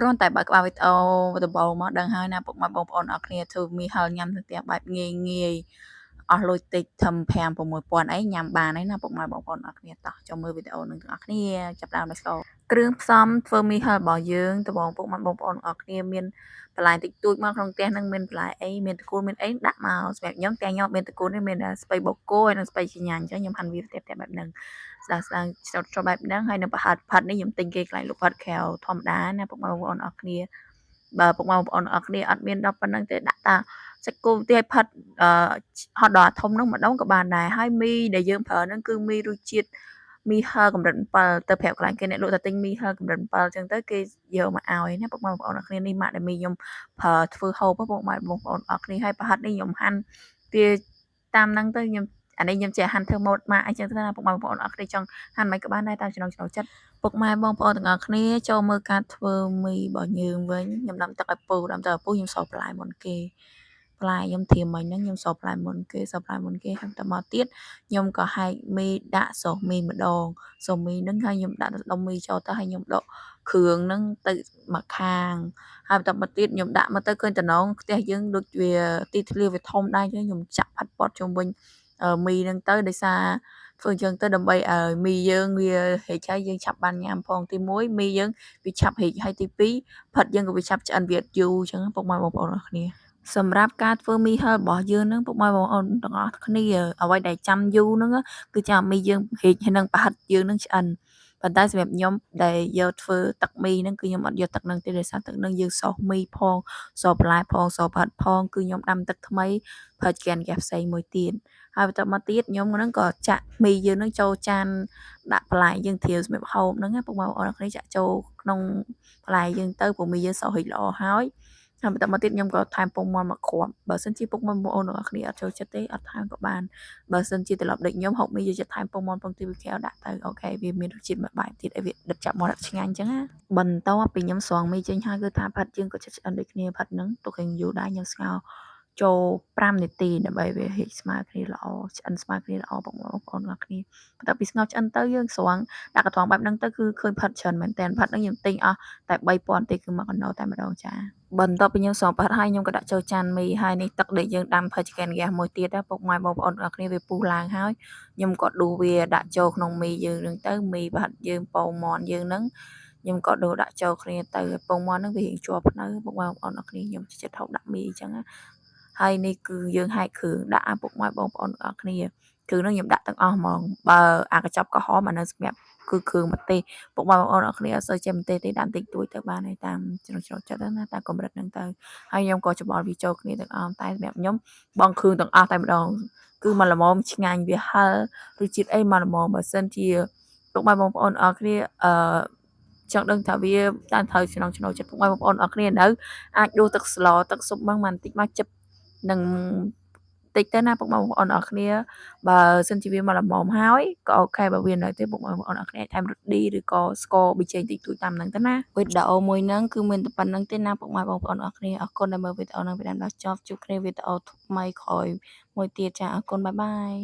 គ្រាន់តែបើកក្បាលវីដេអូដំបូងមកដឹងហើយណាពុកម៉ែបងប្អូនអរគ្នាធ្វើមីហិលញ៉ាំនៅផ្ទះបែបងាយងាយអស់លុយតិចធំ5 6000អីញ៉ាំបានហើយណាពុកម៉ែបងប្អូនអរគ្នាតោះចូលមើលវីដេអូនឹងទាំងអស់គ្នាចាប់ដើម Let's go គ្រឿងផ្សំធ្វើមីហិលរបស់យើងដំបូងពុកម៉ែបងប្អូនអរគ្នាមានបន្លែតិចតួចមកក្នុងផ្ទះនឹងមានបន្លែអីមានតកូលមានអីដាក់មកសម្រាប់ខ្ញុំផ្ទះខ្ញុំមានតកូលនេះមានស្ពៃបូកូហើយនិងស្ពៃចញ្ញាអញ្ចឹងខ្ញុំហាន់វាផ្ទះផ្ទះបែបហ្នឹងស្ដាងស្ដាងឆ្នោតចូលបែបហ្នឹងហើយនៅប្រហិតផាត់នេះខ្ញុំទិញគេកន្លែងលក់ផាត់ក្រៅធម្មតាណាពុកម៉ែបងប្អូនអរគ្នាបើពុកម៉ែបងប្អូនអរគ្នាអត់មានដល់ប៉ុណ្្នឹងទេដាក់តាសាច់គោផ្ទះផាត់អឺហត់ដល់ធំហ្នឹងម្ដងក៏បានដែរហើយមីដែលយើងប្រើហ្នឹងគឺមីរសជាតិមីហិលកម្រិត7ទៅប្រាប់កន្លែងគេអ្នកលក់ថាទិញមីហិលកម្រិត7អញ្ចឹងទៅគេយកមកឲ្យណាពុកម៉ែបងប្អូនអរគ្នានេះម៉ាក់ដែលមីខ្ញុំប្រើធ្វើហូបពុកម៉ែបងប្អូនអរគ្នាហើយប្រហិតនេះខ្ញុំហាន់វាតាមហ្នឹងទៅខ្ញុំអានេះខ្ញុំចេះហាន់ធ្វើម៉ូតម៉ាក់អីចឹងទៅណាពុកម៉ែបងប្អូនអរគ្នាចង់ហាន់មិនក៏បានដែរតាមចំណង់ចំណូលចិត្តពុកម៉ែបងប្អូនទាំងអស់គ្នាចូលមើលការធ្វើមីរបស់យើងវិញខ្ញុំដាំទឹកឲ្យពុះដាំទឹកឲ្យពុះខ្ញុំសោបន្លែមុនគេបន្លែខ្ញុំត្រៀមមិញហ្នឹងខ្ញុំសោបន្លែមុនគេសោបន្លែមុនគេហើយបន្តមកទៀតខ្ញុំក៏ហែកមីដាក់សូសមីម្ដងសូសមីហ្នឹងហើយខ្ញុំដាក់ដុំមីចូលទៅហើយខ្ញុំដកគ្រឿងហ្នឹងទៅមកខាងហើយបន្តមកទៀតខ្ញុំដាក់មកទៅឃើញតំណងផ្ទះយើងដូចវាទីធ្លាវាធំដែរអញ្ចឹងខ្ញុំចាក់ផាត់ពត់ជុំវិញមីហ្នឹងទៅដោយសារធ្វើអញ្ចឹងទៅដើម្បីឲ្យមីយើងវាហិចហើយយើងឆាប់បានញ៉ាំផងទី1មីយើងវាឆាប់ហិចហើយទី2ផិតយើងក៏វាឆាប់ឆ្អិនវាអត់យូរអញ្ចឹងពុកម៉ែបងប្អូនអរគ្នាសម្រាប់ការធ្វើមីហិលរបស់យើងហ្នឹងពុកម៉ែបងប្អូនទាំងអស់គ្នាអ្វីដែលចាំយូរហ្នឹងគឺចាំមីយើងហិចហើយនឹងប្រហិតយើងនឹងឆ្អិនប៉ុន្តែសម្រាប់ខ្ញុំដែលយកធ្វើទឹកមីហ្នឹងគឺខ្ញុំអត់យកទឹកហ្នឹងទេដោយសារទឹកហ្នឹងយើងសោសមីផងសោបន្លែផងសោប្រហិតផងគឺខ្ញុំដាំទឹកថ្មីប្រើចង្ក្រានហ្គាសផ្សេងមួយទៀតហើយបន្តមកទៀតខ្ញុំហ្នឹងក៏ចាក់មីយើងហ្នឹងចូលចានដាក់បន្លែយើងត្រៀមសម្រាប់ហូបហ្នឹងណាពុកម៉ែបងប្អូនគ្នាចាក់ចូលក្នុងបន្លែយើងទៅព្រោះមីយើងសោះរីកល្អហើយហើយបន្តមកទៀតខ្ញុំក៏ថែមពងមាន់មួយគ្រាប់បើសិនជាពុកម៉ែបងប្អូនទាំងអស់គ្នាអត់ចូលចិត្តទេអត់ថែមក៏បានបើសិនជាត្រឡប់ដូចខ្ញុំហូបមីយកចិត្តថែមពងមាន់ពងទាវាខែដាក់ទៅOK វាមានរសជាតិមួយបែបទៀតឲ្យវាដិតចាប់មាត់ឆ្ងាញ់អញ្ចឹងណាបន្ទាប់ពីខ្ញុំស្រង់មីចេញហើយគឺថាផាត់យើងក៏ចិត្តឆ្អិនដូចគ្នាផាត់ហ្នឹងទុកឲ្យយូរដែរខ្ញុំស្ងោរចូល5នាទីដើម្បីវាហិចស្មើគ្នាល្អឆ្អិនស្មើគ្នាល្អបងប្អូនទាំងអស់គ្នាបន្ទាប់ពីស្ងោរឆ្អិនទៅយើងស្រង់ដាក់កន្ត្រងបែបហ្នឹងទៅគឺឃើញផិតច្រើនមែនតើផិតហ្នឹងខ្ញុំទិញអស់តែ3000ទេគឺមកកណោតែម្ដងចាបន្ទាប់ពីខ្ញុំស្រង់ផិតហើយខ្ញុំក៏ដាក់ចូលចានមីហើយនេះទឹកដែលយើងដាំផិតចង្ក្រានហ្គាសមួយទៀតណាពុកម៉ែបងប្អូនទាំងអស់គ្នាវាពុះឡើងហើយខ្ញុំក៏ដួសវាដាក់ចូលក្នុងមីយើងហ្នឹងទៅមីប្រហិតយើងពងមាន់យើងហ្នឹងខ្ញុំក៏ដួសដាក់ចូលគ្នាទៅពងមាន់ហ្នឹងវារៀងជាប់ភ្នៅពុកម៉ែបងប្អូនអរគ្នាខ្ញុំចិត្តហូបដាក់មីអញ្ចឹងណាហើយនេះគឺយើងហែកគ្រឿងដាក់អាពុកម៉ែបងប្អូនទាំងអស់គ្នាគ្រឿងហ្នឹងខ្ញុំដាក់ទាំងអស់ហ្មងបើអាកញ្ចប់ក្រហមអានឹងសម្រាប់គឺគ្រឿងម្ទេសពុកម៉ែបងប្អូនអរគ្នាអត់សូវចេះម្ទេសទេដាក់តិចតួចទៅបានហើយតាមចំណូលចិត្តណាតាមកម្រិតហ្នឹងទៅហើយខ្ញុំក៏ច្បល់វាចូលគ្នាទាំងអស់តែសម្រាប់ខ្ញុំបងគ្រឿងទាំងអស់តែម្ដងគឺមកល្មមឆ្ងាញ់វាហិលរសជាតិអីមកល្មមបើសិនជាពុកម៉ែបងប្អូនអរគ្នាអឺចង់ដឹងថាវាតាមត្រូវចំណងចំណូលចិត្តពុកម៉ែបងប្អូនអរគ្នានៅអាចដួសទឹកស្លទឹកស៊ុបហ្នឹងមកបន្តិចមកជិបនឹងតិចទៅណាពុកម៉ែបងប្អូនអរគ្នាបើសិនជាវាមកល្មមហើយក៏OK បើវានៅទេពុកម៉ែបងប្អូនអរគ្នាអាចថែមរឌីឬក៏ស្ករប៊ីចេងតិចតួចតាមហ្នឹងទៅណាវីដេអូមួយហ្នឹងគឺមានតែប៉ុណ្្នឹងទេណាពុកម៉ែបងប្អូនអរគ្នាអរគុណដែលមើលវីដេអូហ្នឹងពីដើមដល់ចប់ជួបគ្នាវីដេអូថ្មីក្រោយមួយទៀតចាអរគុណ bye bye.